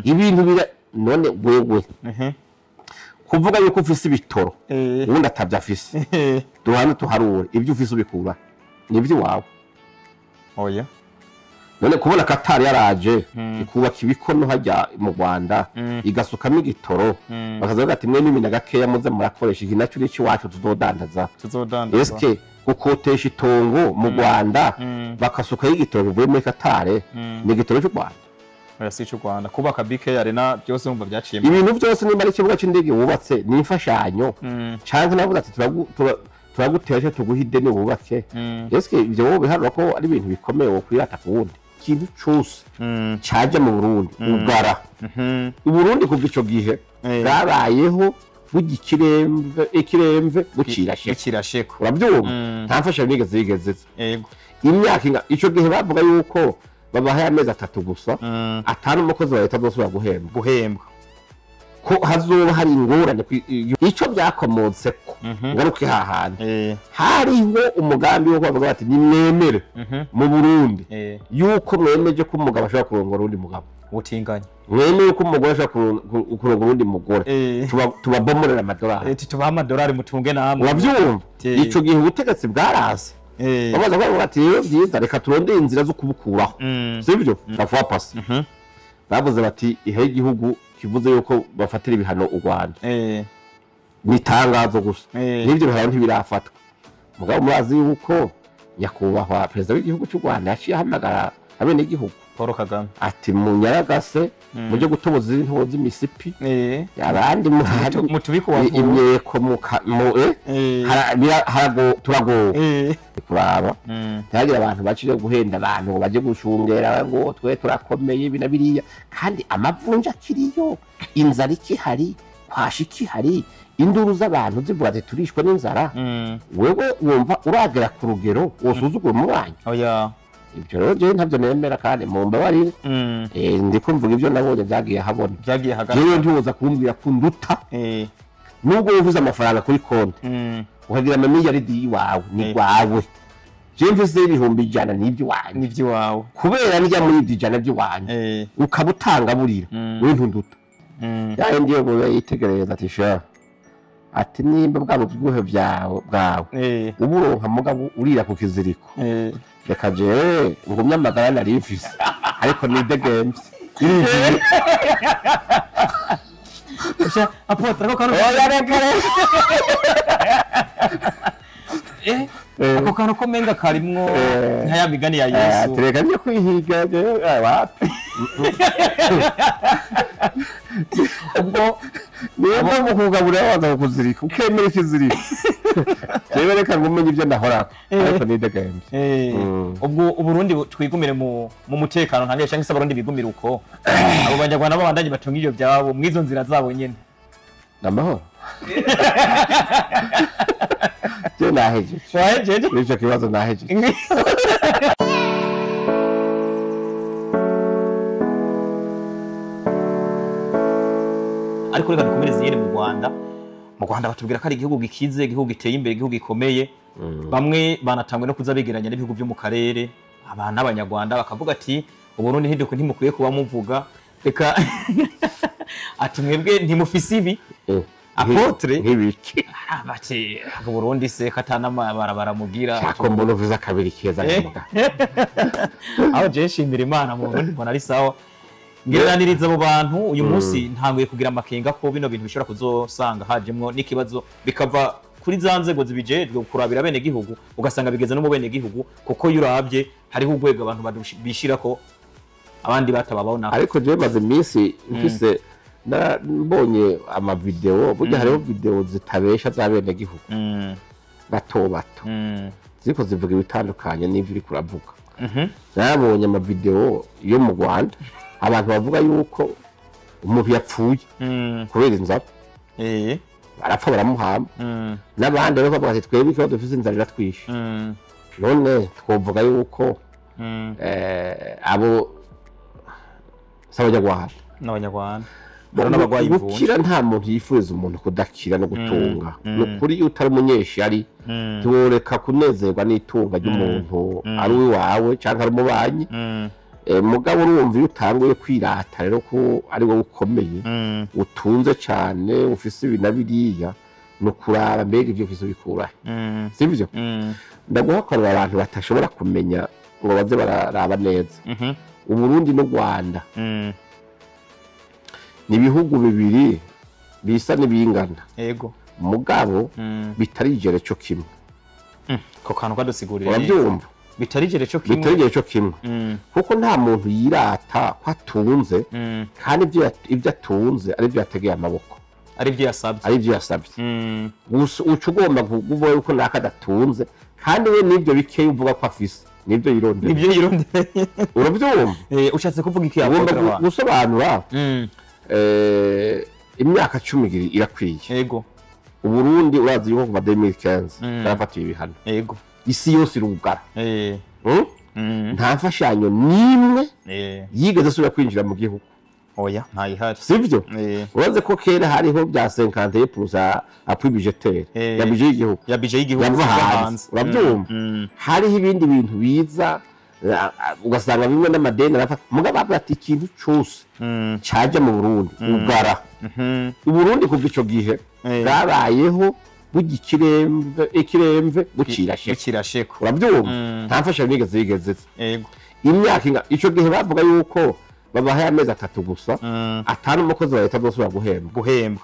Ibintu bira none wewe kuvuga yuko ufise ibitoro ubundi atabyo afise, duhane tuharure ibyo ufise ubikura nibyo iwawe. Oya. None kubona Qatar yaraje ikubaka ibikono hajya mu Rwanda igasukamo igitoro, bakazavuga ati mwe n'imina gakeya muze murakoresha iki nacyo n'iki wacu tuzodandaza. Tuzodandaza. Eske gukotesha itongo mu Rwanda bakasukayo igitoro bivuye muri Qatar ni igitoro cy'u Rwanda? Oya, si cy'u Rwanda. Kubaka BK Arena byose umva byaciye. Ibintu byose nimba ari ikibuga cy'indege wubatse ni imfashanyo, canke navuga ati turagutera cyo tuguha ideni wubake. Eske ibyo wowe biharura ko ari ibintu bikomeye wokwirata ku wundi? Ikintu cose caje mu Burundi ugara. Uburundi kuva ico gihe bwabayeho burya ikiremve bucirasheko. Urabyumva? Nta mfashanyo nigeze yigeze. Yego. Imyaka ico gihe bavuga yuko babahaye amezi 3 gusa, atanu umukozi wa leta azosubira guhembwa. Ko hazoba hari ingorane ico byakomotse ko ngaruke hahandi hariho umugambi wo kuvuga ati nimwemere mu Burundi yuko mwemeje ko umugabo ashobora kurongora undi mugabo, ubutinganyi, mwemeye ko umugore ashobora kurongora undi mugore, tubabomorera amadolari, tubaha amadolari mutunge namwe. Uravyumva? Ico gihe ubutegetsi bwarase bamaze kuvuga ati rero byiza reka turondere inzira zo kubukuraho, sivyo? La fois passée bavuze bati ihe igihugu kivuze yuko bafatira ibihano u Rwanda ni tangazo gusa, n'ibyo bihano ntibirafatwa. Mugabo murazi yuko nyakubahwa perezida w'igihugu cy'u Rwanda yaciye ahamagara abenegihugu Paul Kagame ati munyaragase muje gutoboza intobo z'imisipi, abandi mutubiko imyeko turagowe kuraba ntihagira abantu bacije guhenda abantu ngo baje gushungera ngo twe turakomeye ibi na biriya, kandi amavunja akiriyo, inzara ikihari, kwashi ikihari, induru z'abantu zivuga ati turishwe n'inzara. Wewe wumva uragera ku rugero wosuzugura umubanyi? Oya. Ibyo rero jewe ntabyo nemera kandi mumbabarire. Ndiko mvuga ibyo nabonye byagiye habona. Byagiye hagaragara. Jewe ntiwoza kumbwira ko nduta. Nubwo uvuze amafaranga kuri konti ukagira amamiliyaridi iwawe ni gwawe. Jewe mvuze 100,000 n'ibyo iwanjye. N'ibyo iwawe. Kubera njya muri ibyo 100 by'iwanjye. Ukaba utanga burira. Wewe ntunduta. Yaye ndiyo ngo yitegereza ati sha. Ati nimba bwabo bwuhe byawe bwawe. Uburonka mugabo urira ku kiziriko. Reka jewe ngumye amagara nari mfise ariko ni the games. Apotre ako kantu ako kantu ko menga karimwo nka ya migani ya Yesu. Reka njye kwihiga jewe wapi. Ubwo niba mukugabura waza kuzirika ukemera ikiziriko. Jewe reka ngumenye ibyo ndahora ariko ni the games. Ubwo Uburundi twigumire mu mutekano ntange cyangwa se Abarundi bigumire uko abo banyarwanda babandanye batunga ibyo byabo mwizo nzira zabo nyene. Namahoro. Je naheje. Wahejeje? Nico kibazo naheje. Ariko reka dukomereze nyene mu Rwanda. Mu Rwanda batubwira ko ari igihugu gikize, igihugu giteye imbere, igihugu gikomeye. Bamwe banatangwe no kuza begeranya n'ibihugu byo mu karere, abana b'Abanyarwanda bakavuga ati Uburundi ntimukwiye kuba muvuga, reka ati mwebwe ntimufise ibi. Apotre nk'ibiki bati Burundi se katana barabara mugira cyako mbona uvuze akabiri keza nkamuga. Aho je nshimira Imana mu Burundi mbona ari sawa. Ngeraniriza abo bantu uyu munsi ntanguye kugira amakenga ko bino bintu bishobora kuzosanga hajemwo n'ikibazo bikava kuri za nzego zibijejwe kurabira bene gihugu, ugasanga bigeze no mu bene gihugu, kuko yuravye hariho urwego abantu bishirako abandi batababaho. Ariko je maze iminsi mfise mbonye ama video, burya hariho video zitabesha za bene gihugu bato bato ziriko zivuga ibitandukanye n'ivyo uri kuravuga. Nabonye ama video yo mu Rwanda abantu bavuga yuko umuntu yapfuye kubera inzara, barapfa baramuhamba, n'abandi rero bavuga ati twebwe ikibazo dufise inzara iratwishe. None twovuga yuko abo si abanyarwanda n'abanyarwanda gukira nta muntu yifuriza umuntu kudakira no gutunga. Ni ukuri iyo utari umunyeshari ntiworeka kunezerwa n'itunga ry'umuntu ari uwawe cyangwa ari umubanyi. Mugabo urumva iyo utanguye kwirata rero ko ari wowe ukomeye, utunze cyane, ufise ibi na biriya, ni ukuraba mbega ibyo ufise ubikurahe, sivyo? Ndaguhakorera abantu batashobora kumenya ngo baze bararaba neza. Uburundi n'u Rwanda ni ibihugu bibiri bisa n'ibingana, yego, mugabo bitari igere cyo kimwe. Ko kantu kadusigurira, urabyumva? Bitari igere cyo kimwe, bitari igere cyo kimwe, kuko nta muntu yirata ko atunze, kandi ibyo atunze ari byo yategeye amaboko, ari byo yasabye, ari byo yasabye. Uca ugomba kuvuga yuko naka adatunze, kandi we n'ibyo bikeya uvuga ko afise nibyo yirondeye, nibyo yirondeye. Urabyumva? Ushatse kuvuga iki? Ugomba gusobanura. Imyaka 10 irakwiye. Yego. Uburundi urazi yuko kuva 2015 barafatiwe ibihano. Yego. Isi yose irugara. Nta mfashanyo n'imwe yigeze asubira kwinjira mu gihugu. Oya, ntayihari. Sivyo? Urazi ko kera hariho bya 51% appui budgétaire ya budget y'igihugu. Ya budget y'igihugu yava hanze. Urabyumva? Hariho ibindi bintu biza ugasanga bimwe n'amadeni arafa, mugabo bavuga ati ikintu cyose cyaje mu Burundi ugara. Uburundi kuva ico gihe bwabayeho bugikiremve ikiremve bucirasheko. Urabyumva? Nta mfashanyo nigeze yigeze. Yego. Imyaka ico gihe bavuga yuko babahaye amezi 3 gusa, atanu umukozi wa leta azosubira guhembwa,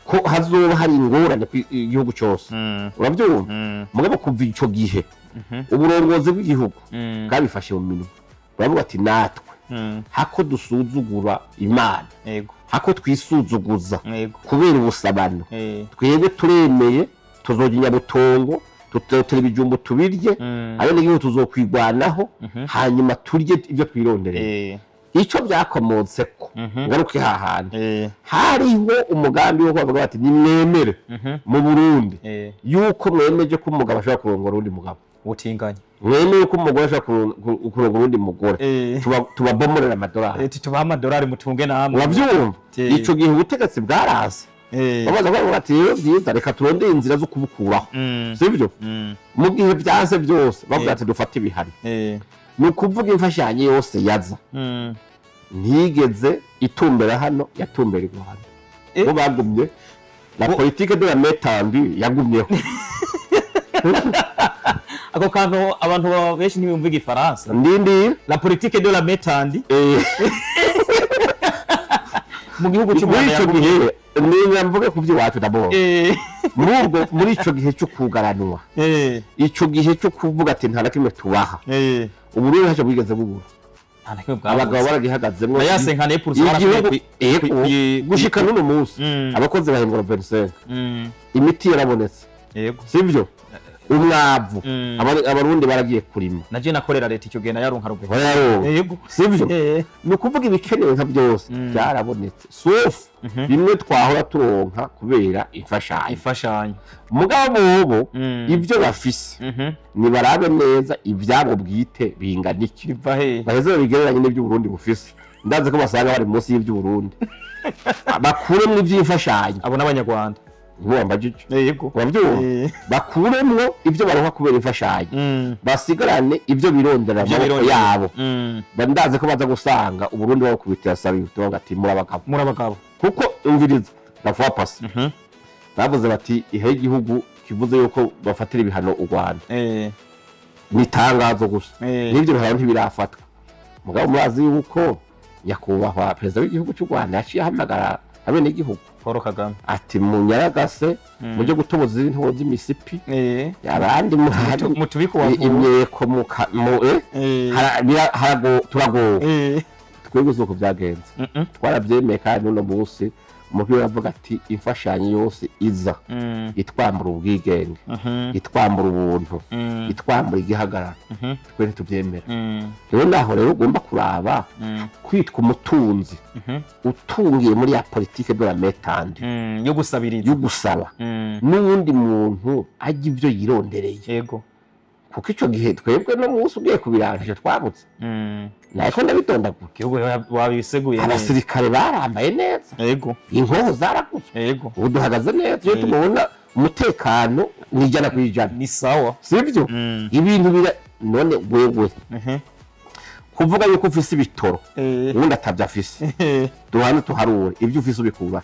ko hazoba hari ingorane ku igihugu cyose. Urabyumva? Mugabo kuva ico gihe uburongozi bw'igihugu bwabifashe mu minwe, buravuga ati natwe hako dusuzugura Imana, hako twisuzuguza kubera ubusabano, twebwe turemeye tuzojya inyabutongo, tutotera ibijumbo tubirye, abenegihugu tuzokwigwanaho, hanyuma turye ibyo twirondereye. Icyo byakomotse ko ngaruke hahandi hariho umugambi wo kuvuga bati nimwemere mu Burundi yuko mwemeje ko umugabo ashobora kurongora undi mugabo, utinganye, mwemeye ko umugore ashobora kurongora undi mugore, tubabomorera amadolari, tubaha amadolari mutunge namwe. Urabyumva? Ico gihe ubutegetsi bwarase, babaza ko bati rero byiza reka turondere inzira zo kubukuraho, sivyo? Mu gihe byanse byose bavuga ati dufate ibihano. Ni ukuvuga imfashanyo yose yaza ntigeze itumbera hano, yatumbera i Rwanda. Bo bagumye la politique de la main tendue yagumyeho. Ako kantu abantu benshi ntibumva igifaransa. Ndindi la politique de la main tendue mu gihugu cy'u Rwanda yagumye. Ni mvuge ku by'iwacu d'abord. Muri ico gihe cyo kugaranwa, ico gihe cyo kuvuga ati nta na kimwe tubaha, Uburundi ntacyo bwigeze bubura. Abagabo baragihagazemwo, gushika n'uno munsi abakozi bahembwa 25, imiti yarabonetse, sivyo? Umwavu abarundi baragiye kurima. Naje nakorera leta icyo gihe nayaronka rugwe. Yego, sivyo? Ni ukuvuga ibikenewe nka byose byarabonetse, sauf bimwe twahora turonka kubera imfashanyo. Mugabo bobo ibyo bafise nibarabe neza ibyabo bwite bingana iki, baheze babigereranye n'ibyo Burundi bufise. Ndazi ko basanga bari munsi y'ibyo Burundi, bakuremwo iby'imfashanyo. Abo n'abanyarwanda ntiwambajije. Yego. Urabyumva? Bakuremwo ibyo baronka kubera imfashanyo, basigarane ibyo birondera amaboko yabo. Ndazi ko baza gusanga Uburundi bakubitira sabi bavuga ati muri abagabo, kuko umviriza la fois passée bavuze bati ihe igihugu kivuze yuko bafatira ibihano u Rwanda, ni tangazo gusa, n'ibyo bihano ntibirafatwa. Mugabo murazi yuko nyakubahwa perezida w'igihugu cy'u Rwanda yaciye ahamagara abenegihugu Paul Kagame ati munyaragase mujye gutoboza intobo z'imisipi, abandi mutubiko imyeko turagowe. Twebwe uko byagenze twarabyemeye, kandi n'uno munsi umukuru yavuga ati imfashanyo yose iza itwambura ubwigenge, itwambura ubuntu, itwambura igihagararo, twe ntitubyemera. Rero naho rero ugomba kuraba kwitwa umutunzi utungiye muri ya politique de la main tendue yo gusabiriza, yo gusaba n'uwundi muntu ajya ibyo yirondereye. Yego. Kuko ico gihe twebwe no munsi ugiye kubirangije twabutse. Nako ndabitondagura. Igihugu wabiseguye. Abasirikare barambaye neza. Yego. Inkoho zaraguzwe. Yego. Ubu duhagaze neza iyo tubona umutekano ni 100%. Ni sawa. Sivyo? Ibintu bira none wewe. Kuvuga yuko ufise ibitoro ubundi atabyo afise, duhane tuharure ibyo ufise ubikura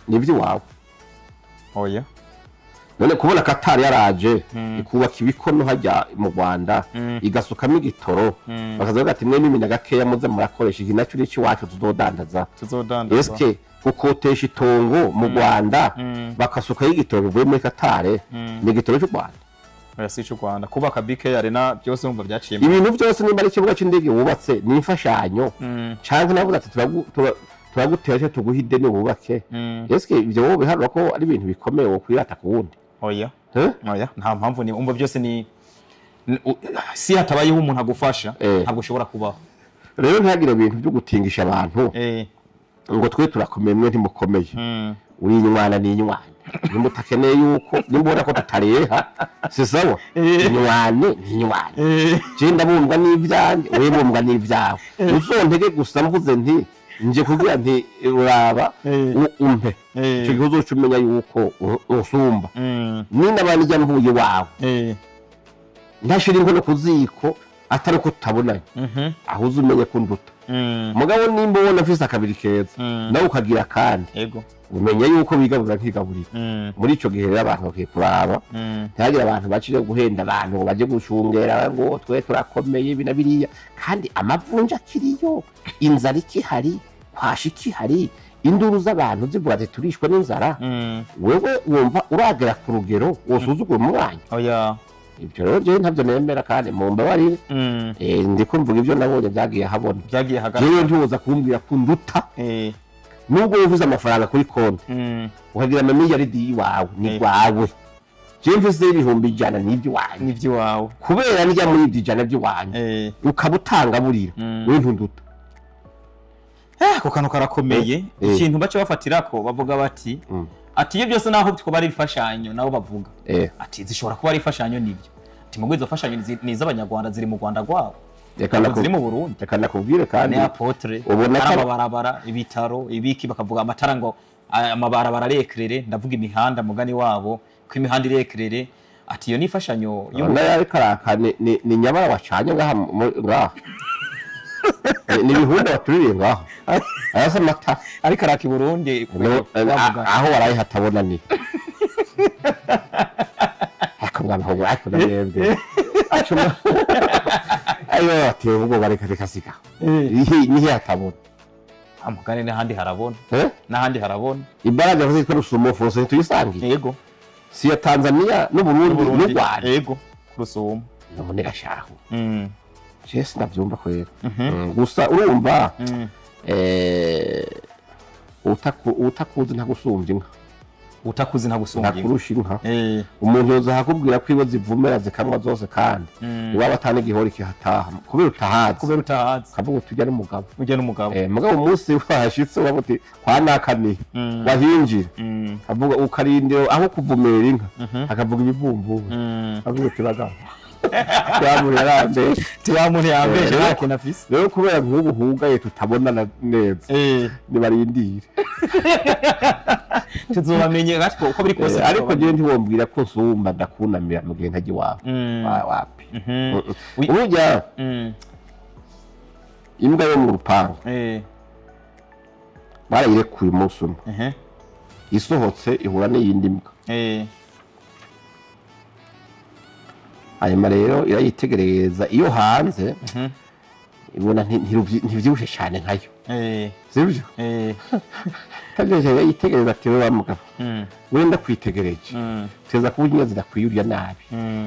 nibyo iwawe. Oya. None kubona Qatar yaraje ikubaka ibikono hajya mu Rwanda igasukamo igitoro, bakazavuga ati mwe n'imina gakeya muze murakoresha iki nacyo n'iki wacu tuzodandaza. Eske gukotesha itongo mu Rwanda bakasukayo igitoro bivuye muri Qatar ni igitoro cy'u Rwanda? Oya, si cy'u Rwanda. Kubaka BK Arena byose umva byaciye. Ibintu byose nimba ari ikibuga cy'indege wubatse ni imfashanyo, canke navuga ati turagutera cyo tuguha ideni wubake. Eske ibyo wowe biharura ko ari ibintu bikomeye wo kwirata ku wundi? Oya. Oya, nta mpamvu ni umva byose ni si hatabayeho umuntu agufasha ntabwo ushobora kubaho. Rero ntihagire ibintu byo gutingisha abantu ngo twe turakomeye mwe ntimukomeye. Uri inywana ni inywana, nimutakeneye yuko nimbona ko tutareha si sawa. Inywane ni inywane, je ndabumbwa n'ibyanjye wewe bumbwa n'ibyawe. Uzontege gusa mvuze nti nje kugira nti uraba umpe, icyo gihe uzoca umenya yuko usumba. Nina njya mvuye iwawe ntashira inkono ku ziko atari uko tutabonanye, aho uza umenye ko nduta. Mugabo nimba ubona mfise akabiri keza nawe ukagira kandi, umenye yuko bigaburira nkigaburira. Muri ico gihe rero abantu bakwiye kuraba, ntihagire abantu bacije guhenda abantu ngo baje gushungera ngo twe turakomeye ibi na biriya, kandi amavunja akiriyo, inzara ikihari, kwashi ikihari, induru z'abantu zivuga ati turishwe n'inzara. Wewe wumva uragera ku rugero wosuzugura umubanyi? Oya. Ibyo rero jewe ntabyo nemera kandi mumbabarire. Ndiko mvuga ibyo nabonye byagiye habona. Byagiye hagaragara. Jewe ntiwoza kumbwira ko nduta. Nubwo wivuze amafaranga kuri konti ukagira amamiliyaridi iwawe ni rwawe, jewe mvuze 100,000 n'iby'iwanyu n'iby'iwawe, kubera njya muri ibyo 100 by'iwanyu ukaba utangaburira wewe ntunduta. Ako kantu karakomeye. Ikintu bace bafatirako bavuga bati ati iyo byose naho twaba ari imfashanyo, nabo bavuga ati zishobora kuba ari imfashanyo nibyo, ati mugwe izo mfashanyo ni iz'abanyarwanda ziri mu Rwanda rwabo, ziri mu Burundi. Reka nakubwire kandi apotre ubona ko amabarabara, ibitaro, ibiki, bakavuga amatara ngo amabarabara arekerere, ndavuga imihanda mugani wabo ko imihanda irekerere, ati iyo ni imfashanyo yo karaka ni nyabara wacanye ngaha ngaha ni bihunda batuririye ngaho ayasa amata ariko araka i Burundi aho waraye hatabona ni ariko ngaho ariko ndabwe ayo ateye ubwoba reka reka sika nihe hatabona amugane n'ahandi harabona n'ahandi harabona. Imbaraga yavuze ko Rusumo force tuyisangiye. Yego, si ya Tanzania n'u Burundi n'u Rwanda. Yego, Rusumo none gashaho. Jesi ndabyumva kwera. Gusa urumva utakuzi ntagusumbya inka. Utakuzi ntagusumbya inka. Ntakurusha inka. Umuntu yoza akakubwira ko ibo zivumera zikamwa zose kandi iwaba atana igihori kihataha kubera utahazi. Kubera utahazi. Kavuga uti ujya n'umugabo. Ujya n'umugabo. Mugabo umunsi wahashitse uravuga uti kwa nakaniye wahinjira. Avuga ukarindira aho kuvumera inka akavuga ibivumvubu. Avuga uti bagabo. Rero kubera nk'ubu hugaye tutabonana neza nibarindire tuzobamenye ariko uko biri kose. Ariko jewe ntiwombwira ko nsumba ndakunamira mu gihe ntajya iwawe wapi. Burya imbwa yo mu rupangu barayirekuye umunsi umwe, isohotse ihura n'iyindi mbwa. Hanyuma rero irayitegereza iyo hanze ibona ntivyibushe cyane nkayo, sibyo? Tajeje yitegereza ati we mugabo wenda kwitegereje teza kuba inyo zidakwiyurya nabi,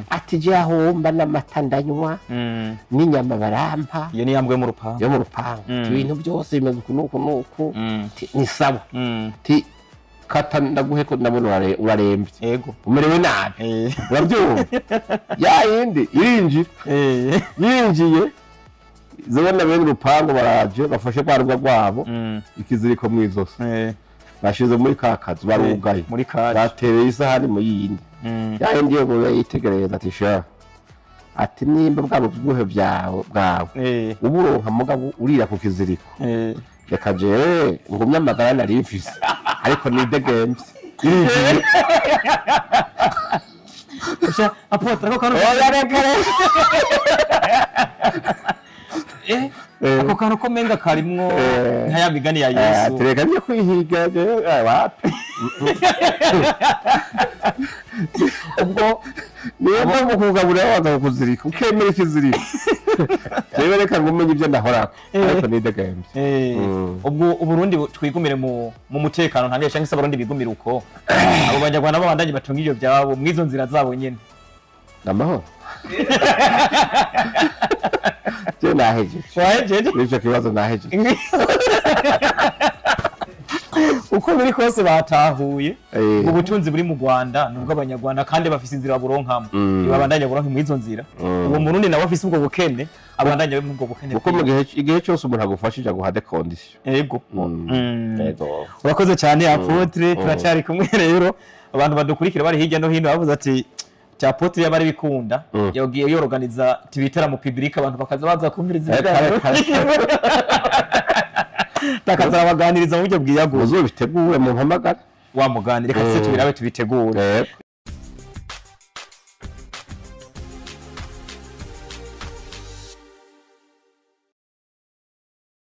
ati je ahomba n'amata ndanywa n'inyama barampa. Iyo ni yambwe mu rupangu, yo mu rupangu ibintu byose bimeze uku nuku nuku ni sawa. Ti kata ndaguhe ko ndabona urarembye, yego umerewe nabi, urabyumva. Ya yindi irinjira, yinjiye zibona bene urupangu baraje bafashe rwa rugo rwabo ikiziriko mu izosi bashize muri ka kazu barugaye batereye isahani mu yindi. Ya yindi yo yitegereza ati sha, ati nimba bwa bubyibuhe bwawe uburonka mugabo urira ku kiziriko, reka jewe ngumye amagara nari mfise ariko nidegemvye. Apotre ko kano Ako kantu ko menga karimwo nka ya migani ya Yesu. Tureka njye kwihiga wapi. Ubwo niyo mpamvu kugaburira waza kukuzirika ukemera ikiziriko. Rero reka ngo umenye ibyo ndahorako ariko nidegembye. Ubwo Uburundi twigumire mu mutekano ntangiye cyangwa se Abarundi bigumire uko abo banyarwanda babandanye batunga ibyo byabo mwizo nzira zabo nyene. Namahoro. Je nahejeje. Wahejeje? Nicyo kibazo nahejeje. Uko biri kose batahuye ubutunzi buri mu Rwanda nubwo abanyarwanda kandi bafise inzira buronkamo ibabandanya buronka mu izo nzira. Uwo murundi nawe afise ubwo bukene abandanya mu ubwo bukene. Kuko mu gihe igihe cyose umuntu agufashije aguha de condition. Yego. Urakoze cyane Apotre, turacyari kumwe rero. Abantu badukurikira bari hirya no hino bavuze ati cya Apotre yabari bikunda yagiye yoroganiza tibitara mu public abantu bakaza baza kumviriza ibiganiro. Takaza baganiriza mu buryo bwiyaguye. Uzobitegure mu mpamagara wa muganire reka tubirabe tubitegure.